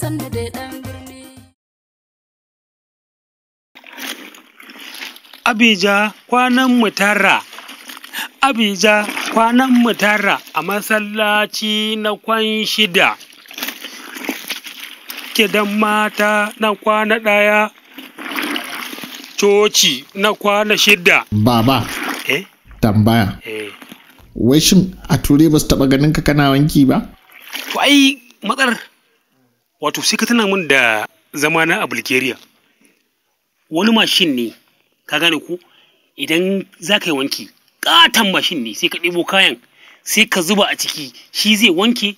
Sannu dai dan birni. Abija kwanan mu tara. Abija kwanan mu tara a masallaci na kwan shida. Gidan mata na kwana ɗaya. Coci na kwana shida. Baba. Eh? Tambaya. Eh. Wai shin a Turai ba su taɓa ganin ka kana wanki ba? To ai matsalar wato sai ka tana mun da zamana a Bulgaria. Wani mashin ne, ka gane ko, idan za ka yi wanki, ƙaton mashin ne, sai ka ɗebo kayan sai ka zuba a ciki, shi zai wanke,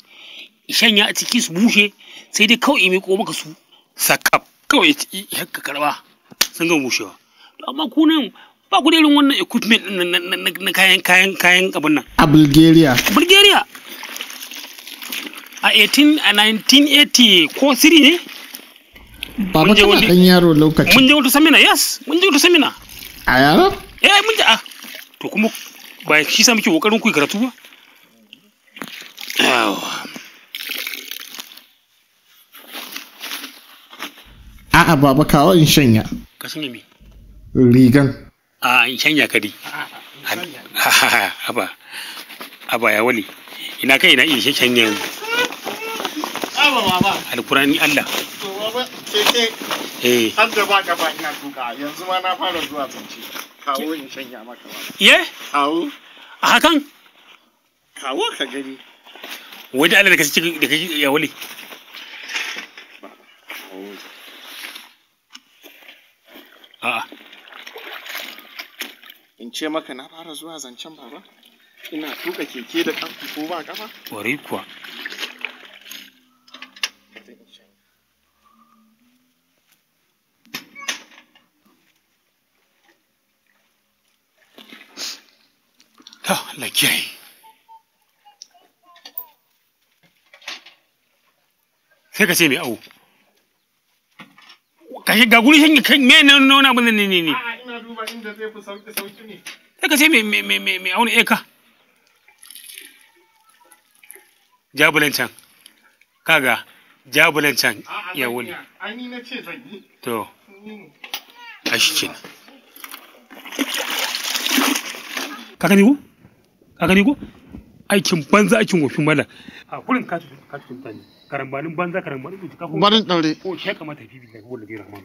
shanya a ciki su bushe, sai dai kawai miƙo maka su sakaf kawai ka karɓa sun gama bushewa. To amma ku nan ba ku da irin wannan equipment ɗin na kayan abin nan. A Bulgaria. Bulgaria. A 1980 ko 3 ne? Baba kana ɗan yaro lokacin. Mun je wata samina, yes, mun je wata samina. A yaro? Eh, mun je a. To kuma ba shi sa muke kokarin ku yi karatu ba? Yawa. A'a baba, kawo in shanya. Ka shanya me? Rigan. A in shanya ka dai. Haba. Haba ya wali. Ina kai ina iya shanya. Haba baba. Alkurani Allah. To baba keke. Eh. Har da ba kafa ina tuka, yanzu ma na fara zuwa zance. Kawo in shanya maka baba. Ye? Kawo. A hakan? Kawo ka gani. Wai da Allah da kace da kace ya wali. A'a. In ce maka na fara zuwa zancen baba? Ina tuka keke da kafa ko ba kafa? Ƙwarai kuwa. To, Allah kiyaye. Sai ka ce mai awo. Ka ga guri shan kan me ne nuna abin ne ne ne. A'a ina duba inda zai fi sauki sauki ne. Sai ka ce mai mai mai mai auna eka. Jabulan can. Kaga jabulan can ya wuni. Ai ni na ce zan yi. To. A shi kenan. Ka gani ko? Ka gani ko? Aikin banza aikin wofin mala. A kurin ka tutu ka tutu mutane. Karambanin banza karambanin tutu ka Barin daure. Ko shi ya kamata fi billahi wallahi rahman.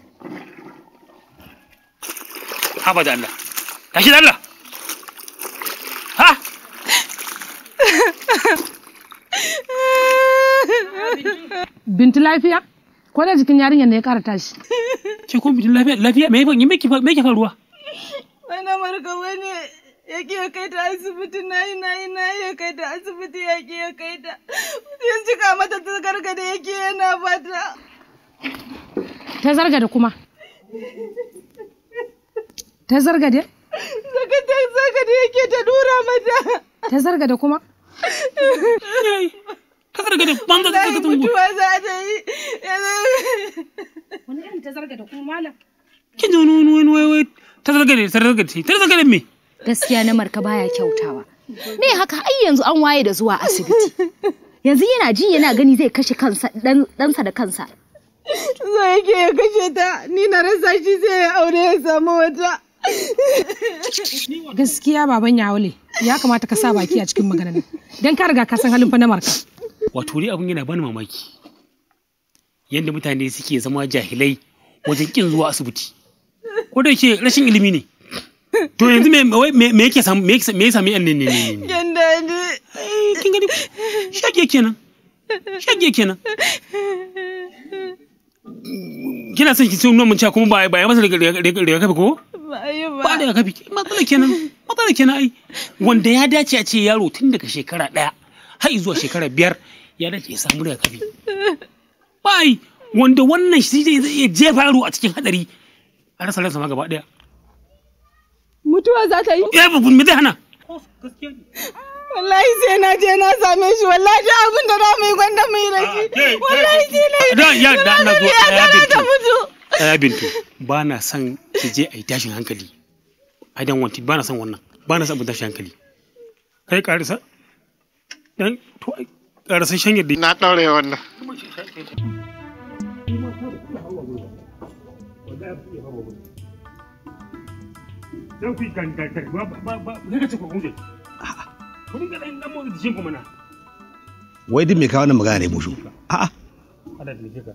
Haba da Allah. Tashi da Allah. Ha? Bintu lafiya? Ko da jikin yarinyar ne ya ƙara tashi? Ce ko bintu lafiya lafiya me me me ke faruwa? Wani marka wani ya ƙi ya kai ta asibiti, nayi nayi nayi ya kai ta asibiti, ya ƙi ya kai ta. Ya cika mata ta gargada yake yana bata. Ta zargada kuma. Ta zargade? Saka ta zargade yake ta dura mata. Ta zargada kuma? Ta zargade banza ta zargade mutuwa za ta yi. Wani irin ta zargade kuma malam? Kin ji wani wani wani wai ta zargade ta zargade ta zargade me? Gaskiya na Marka baya kyautawa. Me haka ai yanzu an waye da zuwa asibiti. Yanzu yana ji yana gani zai kashe kansa ɗansa da kansa. So yake ya kashe ta, ni na rasa shi sai ya aure ya samu wata. Gaskiya baban Yawale ya kamata ka sa baki a cikin maganar nan. Dan ka riga ka san halin fa na Marka. Wato dai abun yana bani mamaki. Yanda mutane suke zama jahilai wajen kin zuwa asibiti. Ko da yake rashin ilimi ne. To yanzu me yake samu me ya sami yan ne ne ne. Ganda ne. Kin gani shage kenan. Shage kenan. Kina son ki ce mun cewa kuma ba ya masa rigakafi ko? Ba yi ba. Ba rigakafi. Matsala kenan. Matsala kenan ai. Wanda ya dace a ce yaro tun daga shekara 1 har zuwa shekara 5 ya dace ya samu rigakafi. Ba ai wanda wannan shi zai iya jefa yaro a cikin hadari a rasa ransa ma gaba daya. Mutuwa za ta yi? Ya me zai hana? Wallahi sai na je na same shi, wallahi duk abin da za mu yi gwanda mu yi da shi. Wallahi sai na yi. Da ya da na zo ya ya ta Bintu. mutu. Ya Bintu, ba na son ki je a yi tashin hankali. I don't want it, ba na son wannan. Ba na son abin tashin hankali. Kai karisa. Dan to ai karisa shan yadda. Na daure wannan. Wallahi ba iya hawa gurin. Dan ku gangan ba ba ba sai ka ce ku guje. Ku dinga dan dan motsa jikin ku mana. Wai duk me kawo wannan magana ne Bosho? A'a. Allah da ka.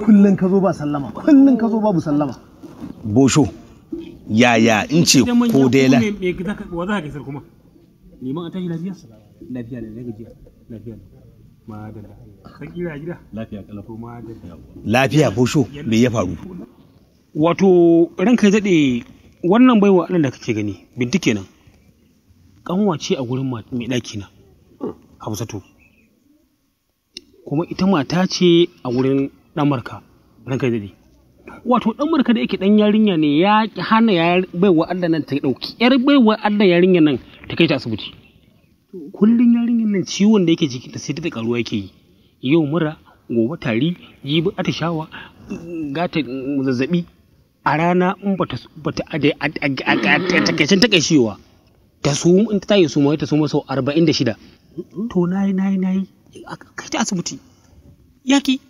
Kullun ka zo ba sallama, kullun ka zo babu sallama. Bosho, yaya in ce ko dai la. Me za ka wa za ka gaisar kuma? Liman an tashi lafiya? Lafiya ne, gajiya. Lafiya ne. Madalla. San kira gida? Lafiya kalau. To madalla. Lafiya Bosho, me ya faru? Wato ranka ya daɗe wannan baiwa Allah da kake gani Bintu kenan. Kanwa ce a gurin mai ɗaki na. Hafsatu. Kuma ita mata ce a gurin ɗan Marka ranka ya daɗe. Wato ɗan Marka da yake ɗan yarinya ne ya hana baiwa Allah nan ta ɗauki ƴar baiwa Allah yarinya nan ta kai ta asibiti. Kullum yarinyar nan ciwon da yake jikinta sai ta karuwa yake yi. Yau mura, gobe tari, jibi atishawa, gata zazzabi. A rana in bata bata a takaicen takaicewa ta su in ta tayi suma ta suma sau 46. To nayi nayi nayi kai ta asibiti. Yaki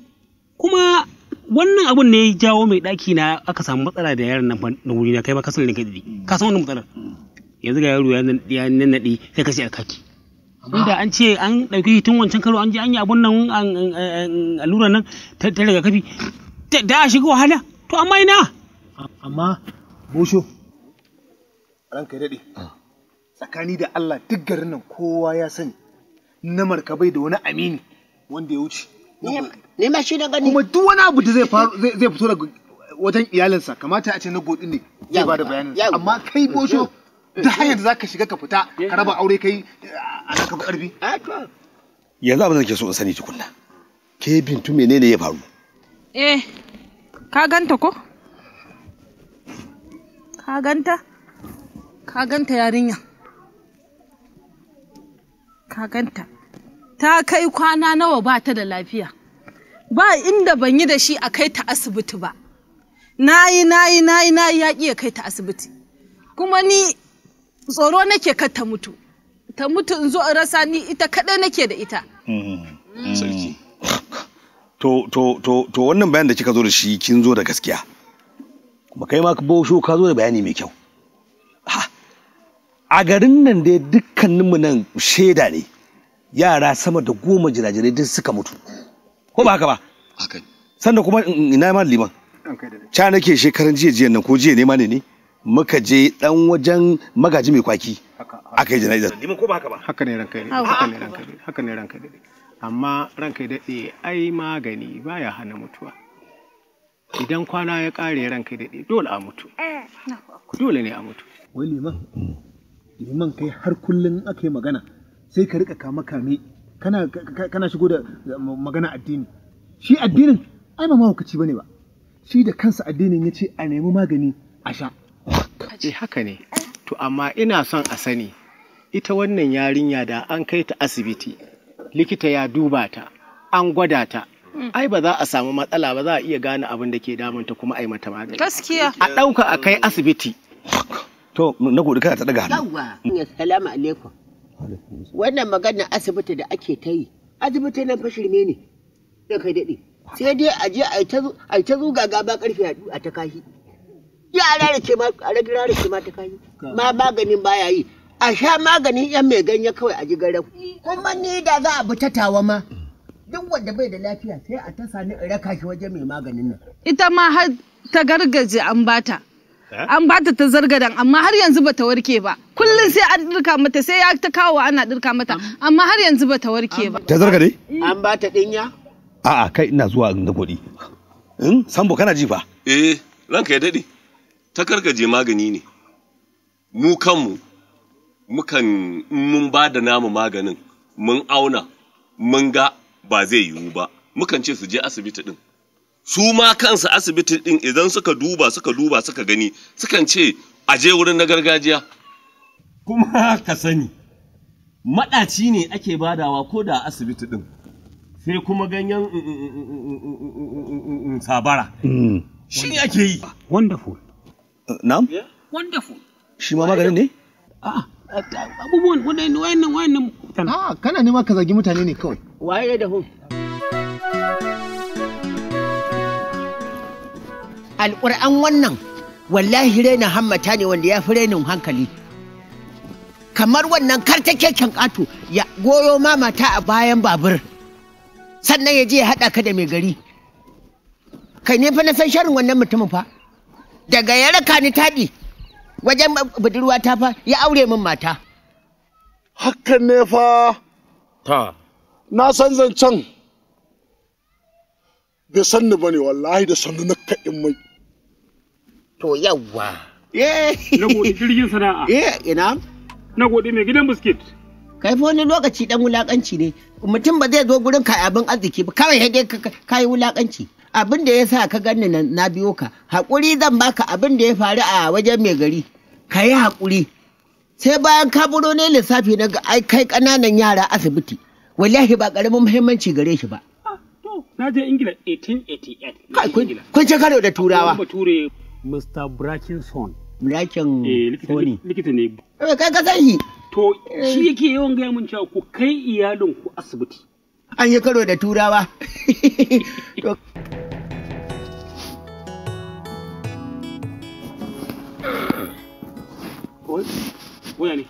kuma wannan abun ne ya jawo mai ɗaki na aka samu matsala da yaron nan na wuri na kai ma ka san kai dade. Ka san wannan matsalar. Yanzu ga yaro ya nannaɗe sai ka ce alkaki. Inda an ce an ɗauki tun wancan karo an je an yi abun nan allurar nan ta rigakafi da a shiga wahala to amma ina. Amma Bosho, ranka ya daɗe, tsakani da Allah duk garin nan kowa ya sani na markabai da wani amini wanda ya wuce. Ni ma shi na gani. Kuma duk wani abu da zai faru zai fito daga wajen iyalinsa kamata a ce na godin ne zai bada bayanin. Amma kai Bosho duk hanyar da zaka shiga ka fita ka raba aure kai a nan ka fi ƙarfi. Yanzu abin da nake so in sani tukunna. Ke Bintu menene ya faru? Eh, ka ganta ko? Ka ganta? Ka ganta yarinya. Ka ganta. Ta kai kwana nawa ba ta da lafiya. Ba inda ban yi da shi a kai ta asibiti ba. Nayi nayi nayi nayi ya ƙi ya kai ta asibiti. Kuma ni tsoro nake kar ta mutu. Ta mutu in zo in rasa ni ita kaɗai nake da ita. Sarki. To to to to wannan bayan da kika zo da shi kin zo da gaskiya. Kuma kai ma Bosho ka zo da bayani mai kyau. A garin nan dai dukkaninmu nan shaida ne. Yara sama da 10 jirajirai duk suka mutu. Ko ba haka ba? Haka. Sannan kuma ina ma liman. Ca nake shekaran jiya jiyan nan ko jiya ne ma ne ne muka je dan wajen magaji mai kwaki. Aka yi jana'izar. Liman ko ba haka ba? Haka ne ranka daɗe. Haka ne ranka daɗe. Haka ne ranka daɗe. Amma ranka daɗe ai magani baya hana mutuwa. Idan kwana ya ƙare ranka daɗe dole a mutu. Dole ne a mutu. Wai liman, liman kai har kullum aka yi magana sai ka rika kame kame kana kana shigo da magana addini. Shi addinin ai ba mahaukaci bane ba. Shi da kansa addinin ya ce a nemi magani a sha. Eh haka ne. To amma ina son a sani ita wannan yarinya da an kai ta asibiti likita ya duba ta an gwada ta ai ba za a samu matsala ba za a iya gane abin da ke damunta kuma ai mata magani. Gaskiya. A ɗauka a kai asibiti. To na gode kana ta daga hannu. Yawwa, salamu alaikum. Wannan maganar asibiti da ake ta yi, asibiti nan fa shirme ne. Da kai daɗe. Sai dai a je a ta zuga gaba karfe a ta kashi. Ya a rarrake ma a rarrake ma ta kashi. Ma maganin baya yi. A sha maganin yan mai ganye kawai a ji garau. Kuma ni da za a bi ta tawa ma. Duk wanda bai da lafiya sai a ta sani in raka shi wajen mai maganin nan. Ita ma har ta gargaje an bata. An bata ta zargadan amma har yanzu bata warke ba. Kullum sai an dirka mata sai ya ta kawo ana dirka mata amma har yanzu bata warke ba. Ta zargade? An bata dinya? A'a kai ina zuwa na godi. In Sambo kana ji fa? Eh ranka ya dade. Ta karkaje magani ne. Mu kanmu mukan mun ba da namu maganin mun auna mun ga ba zai yiwu ba. Mukan ce su je asibiti din. Su ma kansu asibiti din idan suka duba suka duba suka gani sukan ce a je wurin na gargajiya. Kuma ka sani maɗaci ne ake badawa ko da asibiti din sai kuma ganyen sabara. Shi ne ake yi. Wonderful. Na'am? Wonderful. Shi ma maganin ne? A'a abubuwan wayannan wayannan. A'a kana nema ka zagi mutane ne kawai. Waye da hun? Alƙur'an wannan wallahi rainin hammata ne wanda ya fi rainin hankali. Kamar wannan kartakeken ƙato ya goyo mamata a bayan babur. Sannan ya je ya haɗa ka da mai gari. Kai ne fa na san sharin wannan mutumin fa. Daga ya raka ni taɗi wajen budurwa ta fa ya aure min mata. Hakan ne fa. Ta. Na san zancen. Bai san ni bane wallahi da sannu na kaɗin mai. To yawwa. Na gode jirgin sana'a. Eh ina. Na gode mai gidan biskit. Kai fa wani lokaci dan wulakanci ne. Mutum ba zai zo gurin ka abin arziki ba kawai sai dai ka yi wulakanci. Abin da ya sa ka ganni na biyo ka. Haƙuri zan baka abin da ya faru a wajen mai gari. Ka yi haƙuri. Sai bayan ka buro ne lissafi na ga ai kai ƙananan yara asibiti. Wallahi ba ƙaramin muhimmanci gare shi ba. Na je Ingila 1888. Kai kun ci karo da Turawa. Bature Mr. Brackinson. Brakin Sony. Likita ne. Kai ka san shi. To shi yake yawan gaya mun cewa ku kai iyalin ku asibiti. An yi karo da Turawa. Waya ne.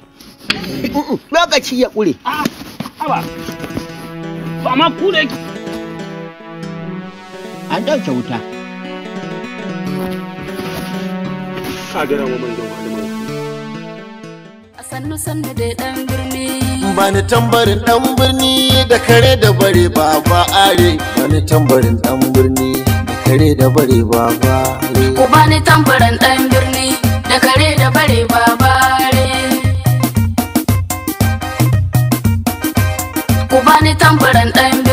Lokaci ya ƙure. Aba. Ba ma ku da yake. An ɗauke wuta. Ka gara wa mai don alimai. Sannu sannu dai ɗan birni. Bani tambarin ɗan birni da kare da bare baba are. Bani tambarin ɗan birni da kare da bare baba are. Ku bani tambarin ɗan birni da kare da bare baba are. Ku bani tambarin ɗan